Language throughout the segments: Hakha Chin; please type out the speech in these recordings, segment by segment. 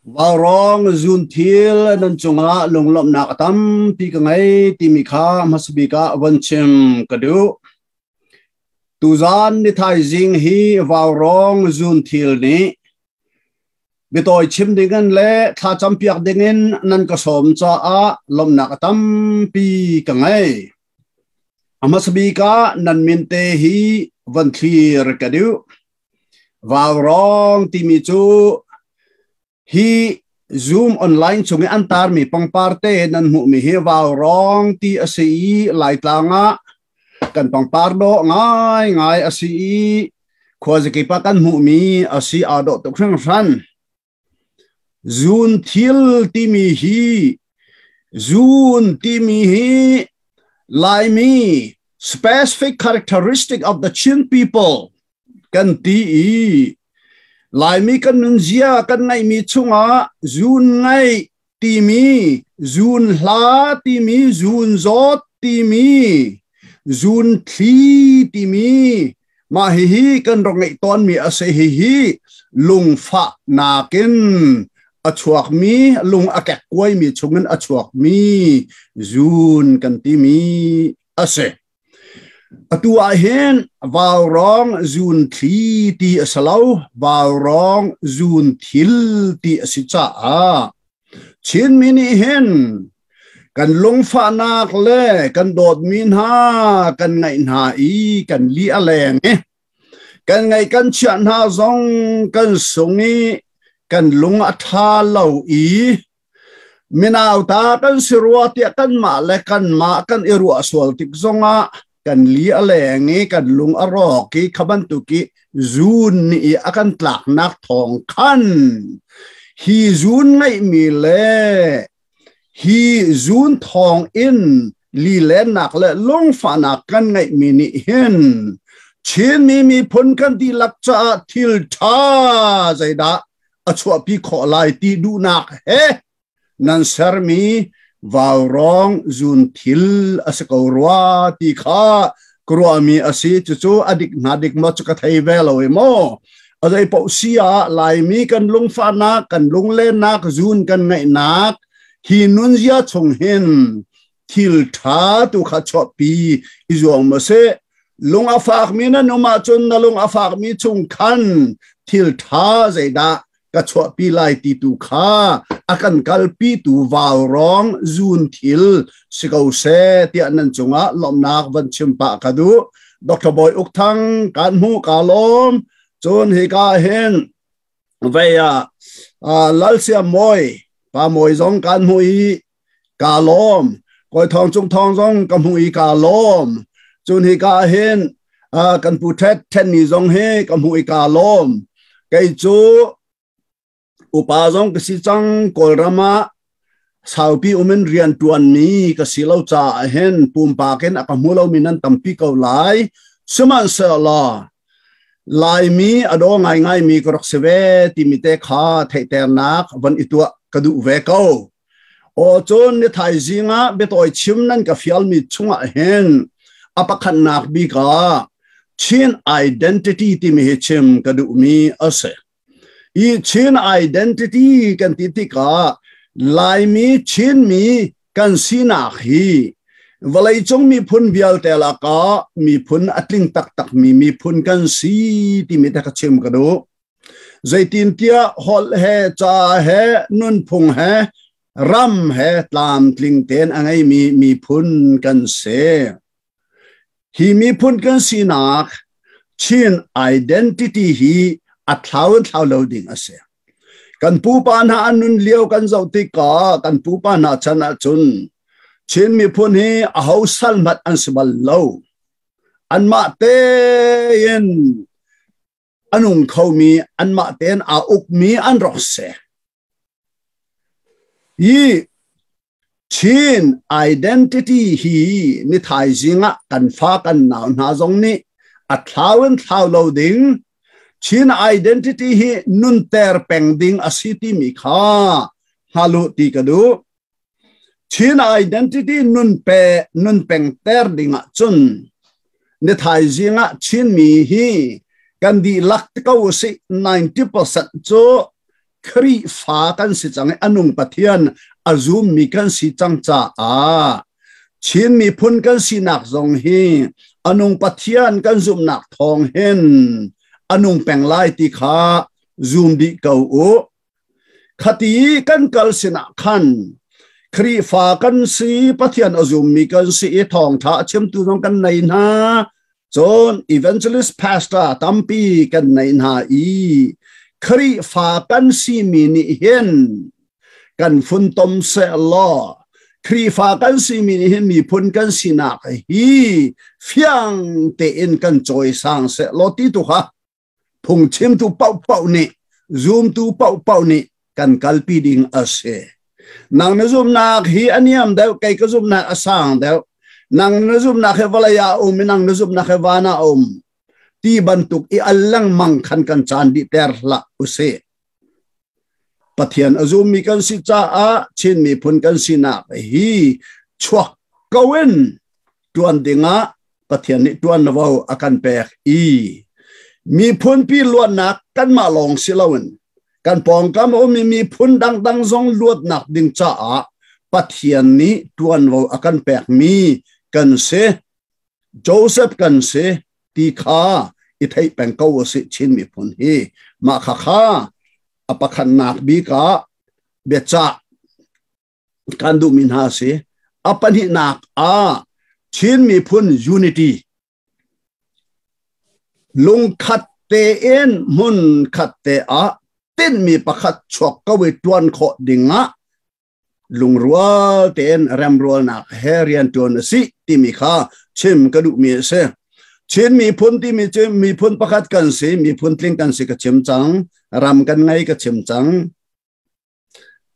Vaurawng zunthil nan cungah lunglawmhnak a tampi ka ngei timi kha hmasabik ah von chim ka duh. Tuzaan ni thaizing hi vaurawng zunthil nih biatawi chim dingin le thlacam piak dingin nan ka sawm caah lawmhnak a tampi ka ngei. A hmasabik ah nan min te hi von thlir ka duh. Vaurawng timi cu hi Zoom online chung i an tarmi pangpar te nan hmuhmi hi vaurawng ti a si i Laitlang ah kan pangpar dawh ngaingai a si i khuazakip ah kan hmuhmi a si, aa dawh tuk hringhran. Zun thil timi hi zun timi hi Laimi specific characteristic of the Chin people kan ti i Laimi kan nunzia kan ngeihmi chungah zun ngaih timi, zun hla timi, zun zawt timi, zun thli timi, mah hihi kan rak ngeih tawnmi a si. Hihi lungfah nakin a chuakmi, lung a kekkuaimi chungin a chuakmi zun kan timi a si. Atu ah hin vaurawng zun thli ti a si lo, vaurawng zun thil ti a si caah Chinmi nih hin kan lungfahnak le kan dawtmi hna kan ngaih hna i kan li a leng i kan ngaih kan chiah hna zong kan sung i kan lung a ṭha lo i Minauta kan si rua tiah kanmah le kanmah kan i ruah sual tik zongah kan li a leng i kan lung a rawk i kha bantuk i zun nih i a kan tlaknak thawng khan hi zun ngeihmi le hi zun thawng in lilennak le lungfahnak kan ngeihmi nih hin Chinmi miphun kan dihlak caah thil ṭha zeidah a chuahpi khawh lai ti duhnak he nan sermi vaurawng zun thil a si ko rua ti kha ka ruahmi a si. Cucu a dik hna dik maw cu ka thei ve lo i maw a zei paoh si ah Laimi kan lungfahnak, kan lunglennak, zun kan ngaihnak hi nunzia chung hin thil ṭha tu kha chuahpi i zuang maw si. Lung a fakmi na num ahcun na lung a fakmi chung khan thil ṭha zeidah ka chuahpi lai ti tu kha a kan kalpi tu vaurawng zun thil si ko seh tiah nan cungah lawmhnak van chim pah ka duh. Dr. Bawi Uk Thang kan hmu, ka lawm. Cun hika hin vei ah Lal Siam Mawi Pa Mawi zong kan hmu i ka lawm. Kawi Thawng Cung Thawng zong ka hmu i ka lawm. Cun hi ka hin kan pu Thet Thet ni zong hi ka hmu i ka lawm. Kei cu upa zong ka si cang, Kawlram ah saupi umin rian tuan mi ka si lo caah hin pumpak in a ka hmu lomi nan tampi ko lai. Sihmanhsehlaw Laimi a daw ngaingai mi ka rak si ve timi te kha theihternak von i tuah ka duh ve ko. Aw cun ni thaizing ah biatawi chim nan ka fialmi chungah hin a pakhatnak bik ah Chin identity timi hi chim ka duhmi a si. I Chin identity kan ti tikah Laimi Chinmi kan sinak hi vawleicung miphun vialte lakah miphun a tling taktakmi miphun kan si timi te ka chim ka duh. Zeitintiah holh he ca he nunphung he ram he tlamtling tein a ngeimi miphun kan si. Hi miphun kan sinak Chin identity hi a thlau in thlau lo ding a si. Kan pupa hna an nun lio kan zoh tikah kan pupa hna chan ahcun Chin miphun hi aho sal hmanh an si bal lo. Anmah tein a nung khomi, anmah tein aa ukmi an rak si. Hi Chin identity hi ni thaizing ah kan fa kan nau hna zong nih a thlau in thlau lo ding, Chin identity hi nunter peng ding a si timi kha hngalu ti ka duh. Chin identity nun pe nun peng ter ding ah cun ni thaizing ah Chinmi hi kan dihlak ko si 90% cu. Khrihfa kan si cang i anung Pathian a zummi kan si cang caah Chin miphun kan sinak zong hi anung Pathian kan zumhnak thawng hin anung peng lai ti kha zum dih ko u. Khati kan kal sinah khan Khrihfa kan si, Pathian a zummi kan si i thawngṭha a chimtu zong kan nei hna. Cun evangelist pastor tampi kan nei hna i Khrihfa kan simi nih hin kan funtom seh law Khrihfa kan simi nih hin miphun kan sinak hi fiang tein kan cawisang seh law ti tu kha phungchimtu paohpaoh nih zumtu paohpaoh nih kan kalpi ding a si. Nang na zumnak hi a niam deuh, kei ka zumnak a sang deuh. Nang na zumnak hi vawlei ah um i nang na zumnak hi van ah um. Ti bantuk i al lengmang khan kan caan dih ter hlah usih. Pathian a zummi kan si caah Chin miphun kan sinak hi chuak ko in tuan dingah Pathian nih tuanvo a kan pek i miphunpi luatnak kanmah lawng si loin kan pawngkam a ummi miphun dangdang zong luatnak ding caah Pathian nih tuanvo a kan pekmi kan si. Joseph kan si ti kha i theih peng ko usih Chin miphun hi. Mah khakha a pakhatnak bik ah biacah kan duhmi hna a si. A pahnihnak ah Chin miphun unity lungkhat tein hmun khat te ah tinhmi pakhat chuak ko i ṭuan khawh dingah lungrual tein remrualnak he rianṭuan a si timi kha chim ka duhmi a si. Chin miphun timi cu miphun pakhat kan si, miphun tling kan si ka chim cang, ram kan ngei ka chim cang.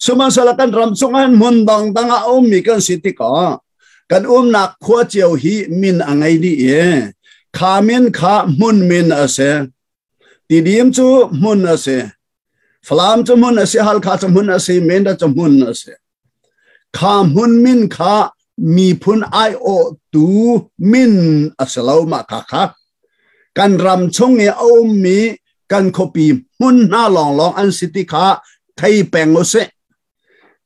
Sihmanhsehlaw kan ram chungah hmun dangdang ah a ummi kan si tikah kan umnak khua cio hi min a ngei dih i kha min kha hmun min a si. Tidim cu hmun a si. Falam cu hmun a si, Halkha cu hmun a si, Menda cu hmun a si. Kha hmun min kha miphun aiawhtu min a si lo mah kha kha. Kan ram chung i a ummi kan khuapi hmun hna lawnglawng an si ti kha thei peng usih.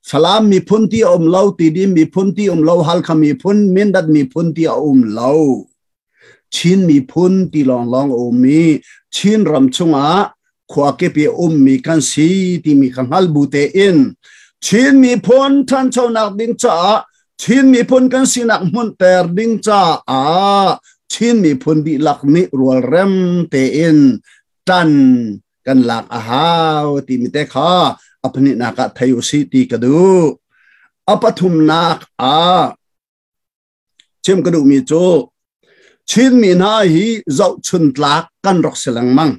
Falam miphun ti a um lo, Tidim miphun ti um lo, Halkha miphun, Mindat miphun ti a um lo. Chin miphun ti lawnglawng a um i Chin ram chungah khua kip i a ummi kan si timi kha hngal bu tein Chin miphun ṭhanchonak ding caah Chin miphun kan sinak hmunhter ding caah Chin miphun dihlak nih rualrem tein ṭan kan lak a hau timi te kha a pahnihnak ah thei usih ti ka duh. A pathumnak ah chim ka duhmi cu Chinmi hna hi zohchun tlak kan rak si lengmang.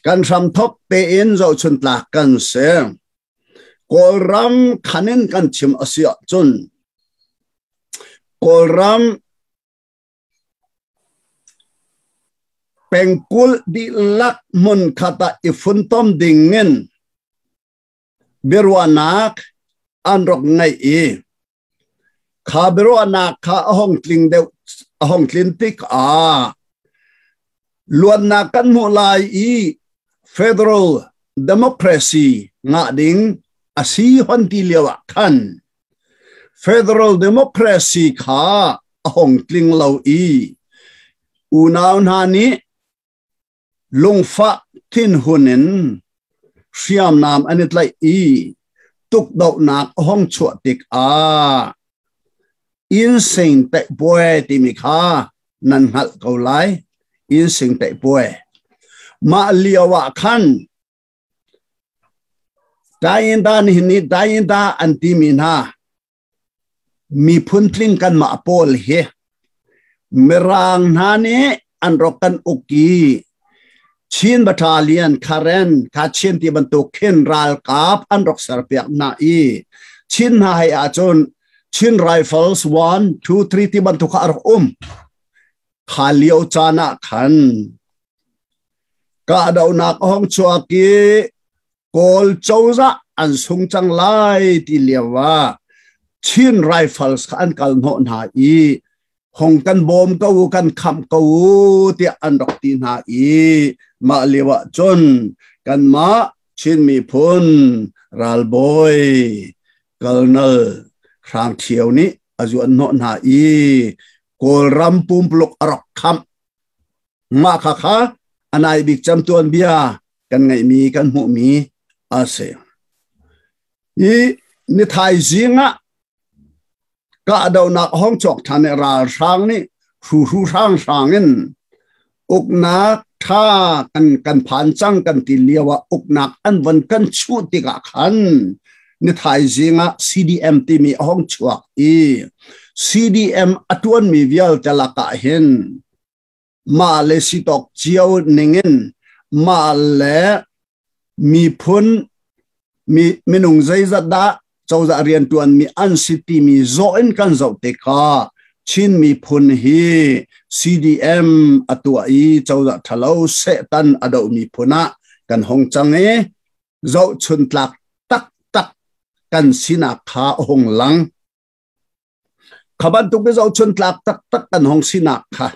Kan hramthok tein zohchun tlak kan si. Kawlram khan in kan chim a si ahcun Kawlram pengkulh dihlak hmunkhat ah i funtom dingin biaruahnak an rak ngeih i kha biaruahnak kha a hong tling deuh a hong tlin tikah luatnak kan hmuh lai i federal democracy ngah ding a si hon ti lio ah khan federal democracy kha a hong tling lo i unau hna nih lungfah thinhun in hriamnam an i tlaih i tukdohnak a hong chuah tikah Insein Taihpuai timi kha nan hngalh ko lai. Insein Taihpuai. Mah lio ah khan Dayinda nihin ni Dayinda an timi hna miphun tling kanmah pawl hi Mirang hna nih an rak kan uk i Chin Battalion Karen Kachin ti bantuk khin ralkap an rak serpiak hna i Chin hna hei ahcun Chin Rifles 1 2 3 ti bantuk kha a rak um. Kha lio caan ah khan kahdohnak a hong chuak i Kawl cozah an sung cang lai ti lio ah Chin Rifles kha an kal hnawh hna i hong kan bawm ko u kan khamh ko u tiah an rak ti hna i mah lio ah cun kanmah Chin miphun ralbawi Colonel Hrang Ṭhio nih a zuan hnawh hna i Kawlram pumpuluk a rak khamh. Mah khakha a nai bik cem tuanbia kan ngeihmi kan hmuhmi a si. Hi ni thaizing ah kahdohnak hong chuak ṭhan i ralhrang nih hruhru hranghrang in uknak ṭha kan phan cang kan ti lio ah uknak an von kan chuh tikah khan ni thaizing ah CDM timi a hong chuak i CDM a ṭuanmi vialte lakah hin mah le sitawk cio ningin mah le miphun minung zeizat dah cozah rianṭuanmi an si timi zawh in kan zoh tikah Chin miphun hi CDM a tuah i cozah ṭhalo sehtan a doh miphun ah kan hong cang i zohchun tlak taktak kan sinak kha a hung lang. Kha bantuk i zohchun tlak taktak kan hong sinak kha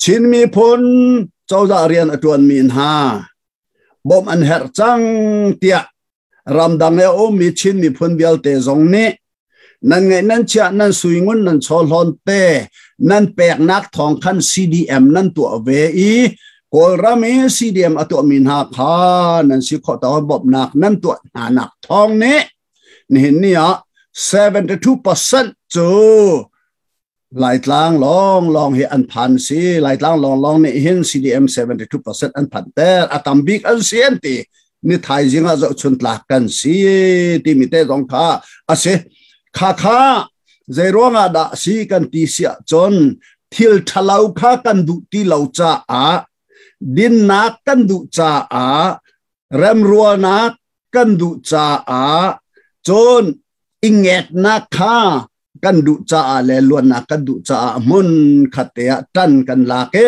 Chin miphun cozah rian a ṭuanmi hna bawmh an herh cang tiah ramdang i a ummi Chin miphun vialte zong nih nan ngeih nan chiah nan suingun nan chawhlawn te nan peknak thawng khan CDM nan tuah ve i Kawlram i CDM a tuahmi hna kha nan si khawh tawk bawmhnak nan tuah hna nak thawng nih nihin ni ah 72% cu Laitlang lawnglawng hi an phan si. Laitlang lawnglawng nih hin CDM 72% an phan ter. A tam bik an si an ti. Ni thaizing ah zohchun tlak kan si timi te zong kha a si. Kha kha zeiruang ah dah si kan ti si ahcun thil ṭhalo kha kan duh ti lo caah dinnak kan duh caah remrualnak kan duh caah cun i ngeknak kha kan duh caah le luannak kan duh caah hmun khat te ah ṭan kan lak i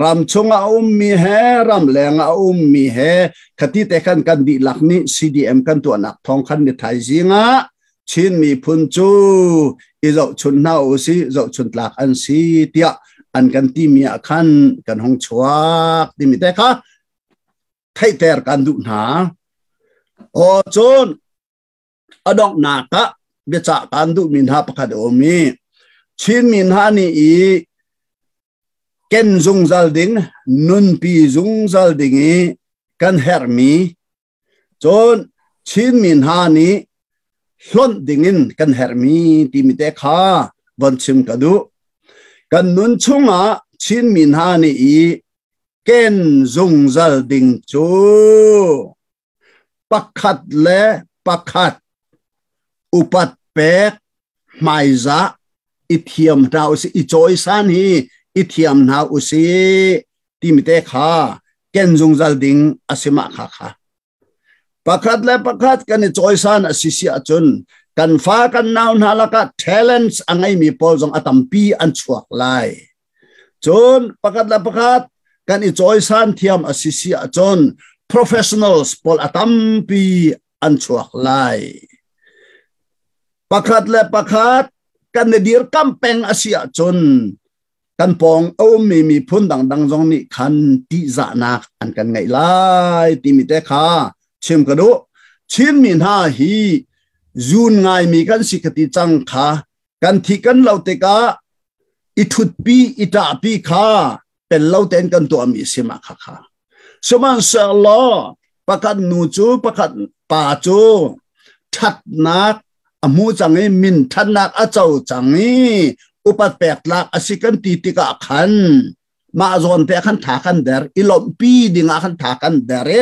ram chung a ummi he ram leng a ummi he khati te khan kan dihlak nih CDM kan tuahnak thawng khan ni thaizing ah Chin miphun cu i zohchun hna u si zohchun tlak an si tiah an kan timi ah khan kan hung chuak timi te kha theihter kan duh hna. Aw cun a donghnak ah biacah kan duhmi hna pakhat a um i Chinmi hna nih i ken zungzal ding nunpi zungzal ding i kan herhmi cun Chinmi hna nih hlonh dingin kan herhmi timi te kha von chim ka duh. Kan nun chungah Chinmi hna nih i ken zungzal ding cu pakhat le pakhat upat pek hmaizah i thiam hna usih i cawisan hi i thiam hna usih timi te kha ken zungzal ding a si mah kha kha pakhat le pakhat kan i cawisan a si si ahcun kan fa kan nau hna lakah talents a ngeimi pawl zong a tampi an chuak lai. Cun pakhat le pakhat kan i cawisan thiam a si si ahcun professionals pawl a tampi an chuak lai. Pakhat le pakhat kan i dirkamh peng a si ahcun kan pawng a ummi miphun dangdang zong nih khan tihzahnak an kan ngeih lai timi te kha chim ka duh. Chinmi hna hi zuun ngaimi kan si ka ti cang kha kan thi kan lo tikah i ṭhutpi i ṭahpi kha pel lo tein kan tuahmi a si mah kha kha. Sihmanhsehlaw pakhat nu cu pakhat pa cu ṭhatnak a hmu cang i min ṭhatnak a co cang i upat pek tlak a si kan ti tikah khan mah zawn te khan tha kan der i lawmhpi dingah khan tha kan der i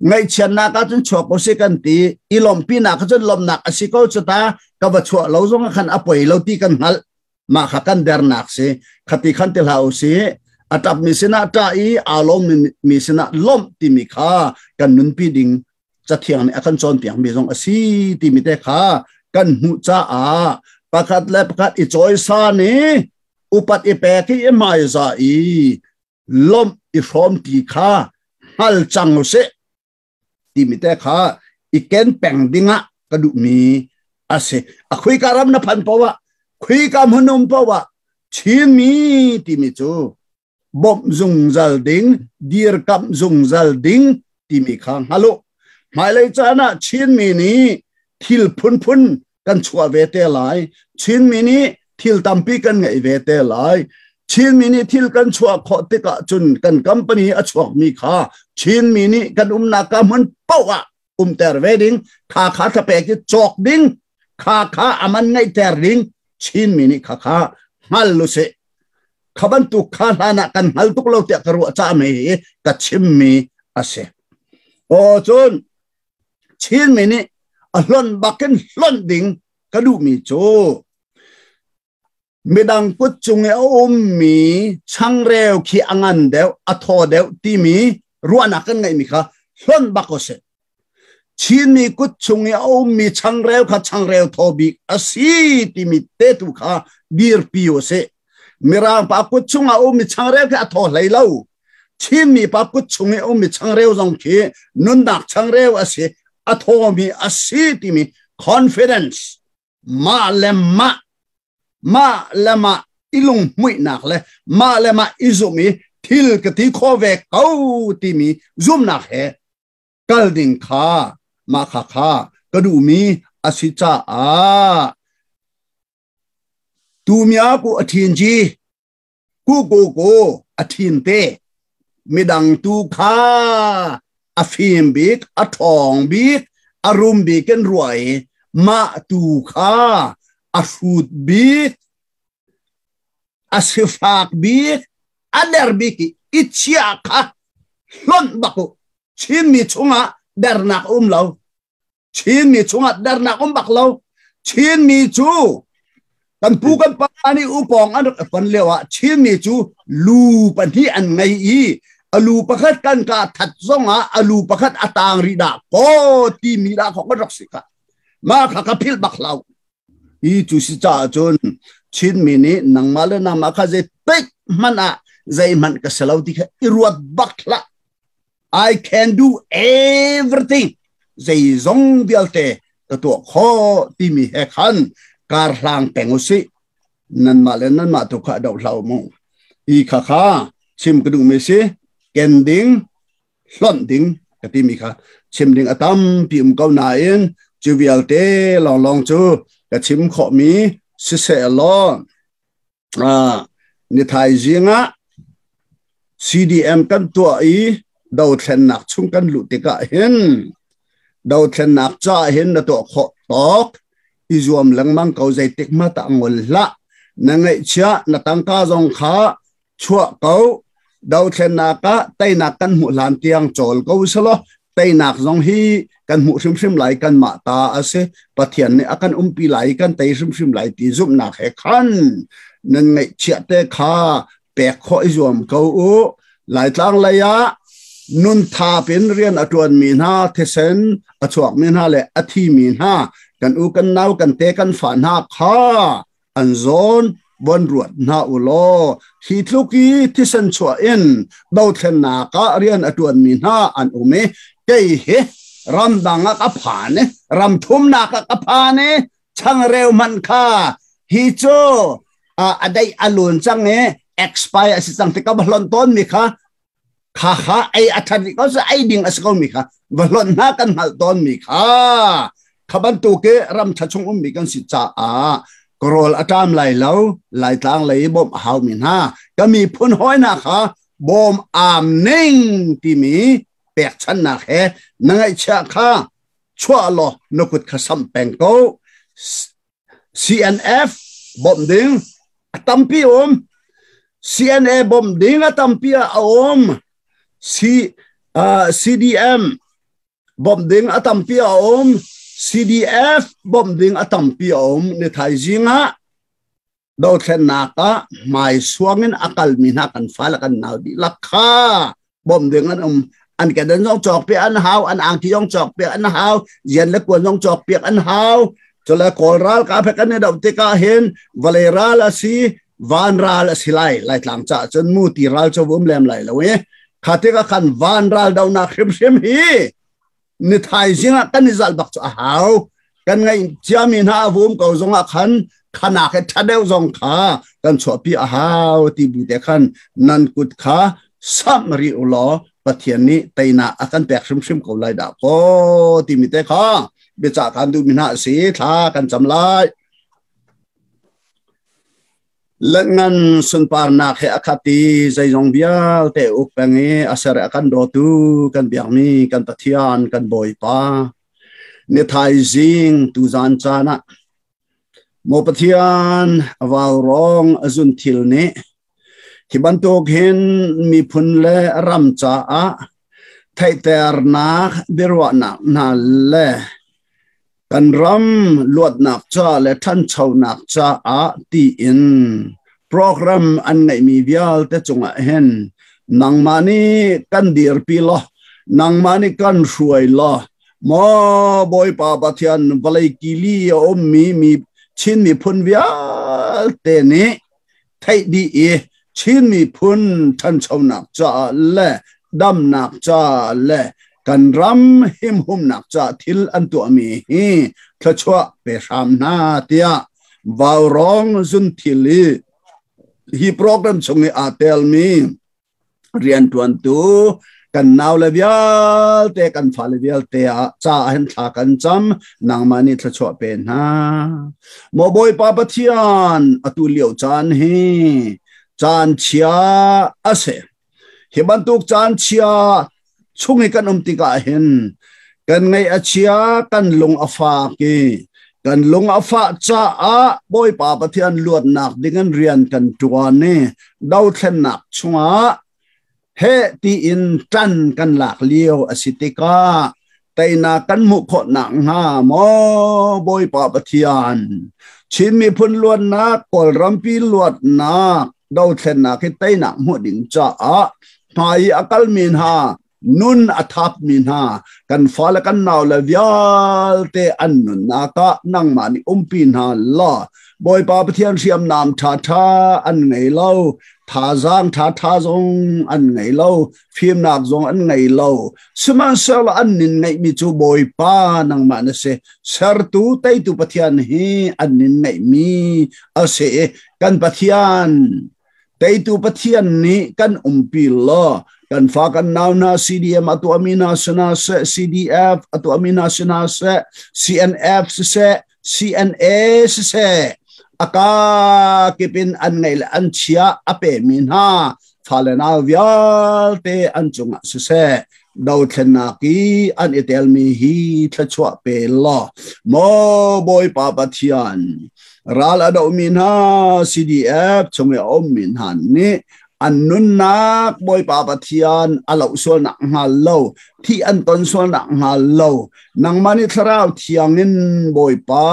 ngaihchiatnak ah cun chuak ko si kan ti i lawmhpinak cun lawmhnak a si ko cu ta ka va chuah lo zong khan a poi lo ti kan hngalh mah kha kan dernak si khati khan ti hlah u si a tap mi sinah ṭah i aa lawm mi sinah lawmh timi kha kan nunpi ding cathiang nih a kan cawnpiak mi zong a si timi te kha kan hmuh caah pakhat le pakhat i cawisan i upat i pek i hmaiza i lawmh i hrawm ti kha hngal cang u sih timi te kha i ken peng dingah ka duhmi a si. A khuika ram na phan poah, khuika hmun um poah, Chinmi timi cu bawmh zungzal ding, dirkamh zungzal ding. timi kha hngal u. Hmailei caan ah Chinmi nih thil phunphun kan chuah ve te lai. Chinmi nih thil tampi kan ngeih ve te lai. Chinmi nih thil kan chuah khawh tikah cun kan company a chuakmi kha Chinmi nih kan umnak ka hmun paoh ah umter ve ding, kha kha thapek i cawk ding, kha kha aman ngeihter ding Chinmi nih kha kha hngal lu sih. Kha bantuk kha hlan ah kan hngal tuk lo tiah ka ruah caah mei hi ka chimmi a si. Aw cun Chinmi nih a hlonh bakin hlonh ding ka duhmi cu midang kut cung i a ummi changreu khi a ngan deuh, a thaw deuh timi ruahnak kan ngeihmi kha hlonh bak u sih. Chinmi kut chung i a ummi changreu kha changreu thaw bik a si timi te tu kha dirpi u sih. Mirang pa kut chung a ummi changreu khi a thaw hlei lo. Chinmi pa kut chung i a ummi changreu zong khi nunnak changreu a si, a thawmi a si timi confidence mah le mah mah le mah i lunghmuihnak le mah le mah i zumh i thil ka ti khawh ve ko timi zumhnak he kal ding kha mah kha kha ka duhmi a si caah tumia ku a thin ji ku ku ku a thin te midang tu kha a fim bik a ṭhawng bik a rum bik in ruah i mah tu kha a hrut bik a sifak bik a der bik i i chiah kha hlonh bak u. Chinmi chungah dernak um lo. Chinmi chungah dernak um bak lo. Chinmi cu kan pu kan pa nih upawng an rak ton lio ah Chinmi cu lu pahnih an ngei i a lu pakhat kan ka that zong ah a lu pakhat a tang rih dah ko timi dah khok rak si ka ma kha ka philh bak lo. Hi cu si caah cun Chinmi nih nangmah le nangmah kha zeitik hmanh ah zeihmanh ka si lo ti kha i ruat bak hlah. I can do everything. Zeizong vialte ka tuah khawh timi he khan kar hlang peng u sih. Nanmah le nanmah tu kha doh hlah u mu. Hi kha kha chim ka duhmi si. Ken ding, hlonh ding ka timi kha chim ding a tampi um ko nain cu vialte lawnglawng cu ka chim khawhmi siseh law ni thaizing ah CDM kan tuah i dothlennak chung kan luh tikah hin dothlennak ca hin na tuah khawh tawk i zuam lengmang ko. Zeitik ma ta ngol hlah. Na ngaihchia na tangka zong kha chuah ko. Dothlennak ah teinak kan hmuh hlan tiang cawl ko selaw teinak zong hi kan hmuh hrimhrim lai. Kan mah ta a si. Pathian nih a kan umpi lai, kan tei hrimhrim lai ti zumhnak he khan nan ngaihchiah te kha pek khawh i zuam ko u. Laitlang lei ah nun thap in rian a ṭuan mi hna, thisen a chuak mi hna le a thi mi hna kan u kan nau kan te kan fa hna kha an zawn von ruat hna u law hi tluk i thisen chuah in dothlennak ah rian a ṭuanmi hna an um i kei hi ramdang ah ka phan i ram thumnak ah ka phan i changreu hmanh kha hi cu a deih a lun cang i expire a si cang ti ka va hlonh tawn mi kha kha kha ei a ṭhat rih ko cu ei ding a si ko mi kha va hlonh hna kan hngalh tawn mi kha kha bantuk i ram ṭha chung ummi kan si caah karawl a ṭam lai lo. Laitlang lei bawmh a hau mi hna ka miphun hawi hna kha bawm am ning timi pekchannak he na ngaihchiah kha chuah law na kut kha samh peng ko. CNF bawmh ding a tampi um. CNA bawmh ding a tampi a um. C, CDM bawmh ding a tampi a um. CDF bawmh ding a tampi a um. Ni thaizing ah dothlennak ah hmai suang in a kalmi hna kan fale kan nau dihlak kha bawmh ding an um. An kedan zong cawk piak an hau, an angki zong cawk piak an hau, zian le kuan zong cawk piak an hau. Cule Kawl ral ka phek an i doh tikah hin vawlei ral a si, van ral a si lai. Laitlang caah cun mu ti ral cu um lem lai lo i kha tikah khan van ral donak hrimhrim hi ni thaizing ah kan i zalh bak cu a hau. Kan ngaih ciami hna a vum ko zong ah khan khanak he ṭha deuh zong kha kan chuahpi a hau ti bu te khan nan kut kha samh rih u law. Pathian nih teinak a kan pek hrimhrim ko lai dah kaw timi te kha biacah kan duhmi hna a si. Thla kan cam lai. Lengan sunparnak he a khat i zeizong vialte uk peng i a ser a kan dawtu kan biakmi kan Pathian kan Bawipa ni thaizing tuzan caan ah Maw Pathian vaurawng a zun thil nih hi bantuk hin miphun le ram caah theihternak biaruahnak hna le kan ram luatnak ca le ṭhanchonak caah tiin program an ngeihmi vialte cungah hin nangmah nih kan dirpi law nangmah nih kan hruai law Maw Bawipa Pathian vawlei kili a ummi mi Chin miphun vialte nih theih dih i Chin miphun ṭhanchonak caah le damnak caah le kan ram himhumnak caah thil an tuahmi hi thluachuah pe hram hna tiah vaurawng zunthil i hi program chung i aa telmi rianṭuantu kan naule vialte kan fale vialte ah ca hin thla kan cam nangmah nih thluachuah pe hna maw Bawipa Pathian atu lio caan hi caan chia a si hi bantuk caan chia chung i kan um tikah hin kan ngaih a chia kan lung a fak i kan lung a fah caah Bawipa Pathian luatnak ding in rian kan ṭuan i dothlennak chungah heh tiin ṭan kan lak lio a si tikah teinak kan hmuh khawh nakhnga maw Bawipa Pathian Chin miphun luatnak Kawlrampi luatnak dothlennak hi teinak hmuh ding caah hmai i a kalmi hna nun a thapmi hna kan fale kan naule vialte an nunnak ah nangmah nih umpi hna law Bawipa Pathian hriamnam ṭhaṭha an ngei lo thazaang ṭhaṭha zong an ngei lo fimnak zong an ngei lo sihmanhsehlaw an nin ngeihmi cu Bawipa nangmah na si sertu teitu Pathian hi an nin ngeihmi a si i kan Pathian teitu Pathian nih kan umpi law kan fa kan nau hna CDM a tuahmi hna si hna seh CDF a tuahmi hna si hna seh CNF siseh CNA siseh a ka kip in an ngeih le an chia a pemi hna fale nau vialte an cungah siseh dothlennak i an i telmi hi thluachuah pe law maw Bawipa Pathian ral a dohmi hna CDF chung i a ummi hna nih an nunnak Bawipa Pathian a loh sualnak hnga lo thi an ton sualnak hnga lo nangmah nih thlarau thiang in Bawipa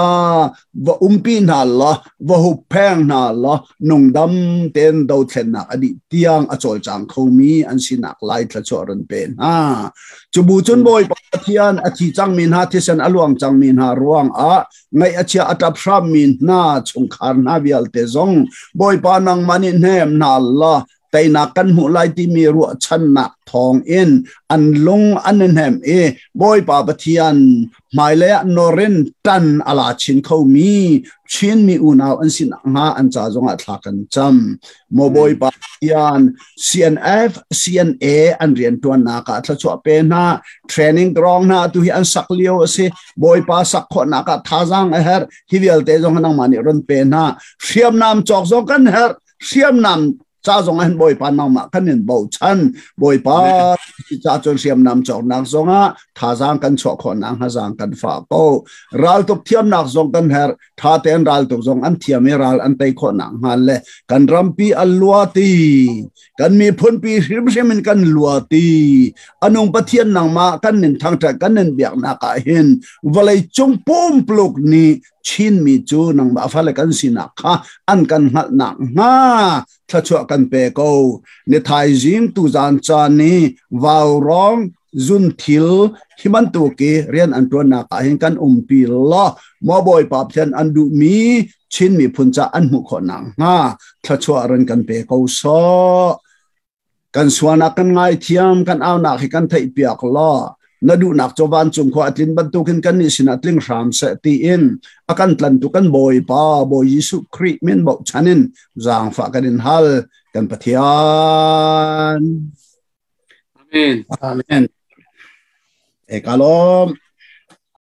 va umpi hna law va huppheng hna law nungdam tein dothlennak a dih tiang a cawlcang khomi an sinak lai thluachuah run pe hna cubu cun Bawipa Pathian a thi cangmi hna thisen a luang cangmi hna ruang ah ngaih a chia a ṭap hrammi hna chungkhar hna vialte zong Bawipa nangmah nih hnem hna law teinak kan hmuh lai timi ruahchannak thawng in an lung an i hnem i Bawipa Pathian hmailei ah norin tan a la chin khomi Chinmi unau an si nakhnga an ca zongah thla kan cam. Maw Bawipa Pathian CNF CNA an rianṭuannak ah thluachuah pe hna training ground hna tu hi an sak lio a si Bawipa sak khawhnak ah thazaang a herh hi vialte zong nangmah nih run pe hna hriamnam cawk zong kan herh hriamnam ca zong ah hin Bawipa nangmah kan in bochan Bawipa ca cun hriamnam cawknak zongah thazaang kan chuah khawh nak hnga zaang kan fah ko raltuk thiamnak zong kan herh tha tein raltuk zong an thiam i ral an tei khawh nak hnga le kan rampi a luati kan miphunpi hrimhrim in kan luati anung Pathian nangmah kan nin thangṭhat kan nin biaknak ah hin vawlei cung pumpluk nih Chinmi cu nangmah fale kan sinak kha an kan hngalhnak hnga thluachuah kan pe ko. Ni thaizing tuzaan caan i vaurawng zunthil hi bantuk i rian an ṭuannak ah hin kan umpi law maw Bawipa Pathian an duhmi Chin miphun ca an hmuh khawh nakhnga thluachuah ran kan pe ko sawh. Kan sualnak kan ngaithiam, kan aunak hi kan theihpiak law na duhnak cu vancung khua a tlin bantukin kannih sinah tling hram seh tiin a kan tlantu kan Bawipa Bawi Jesuh Khrih min bochan in zaangfah kan in hal kan Pathian. Amen. Amen. Ekalom.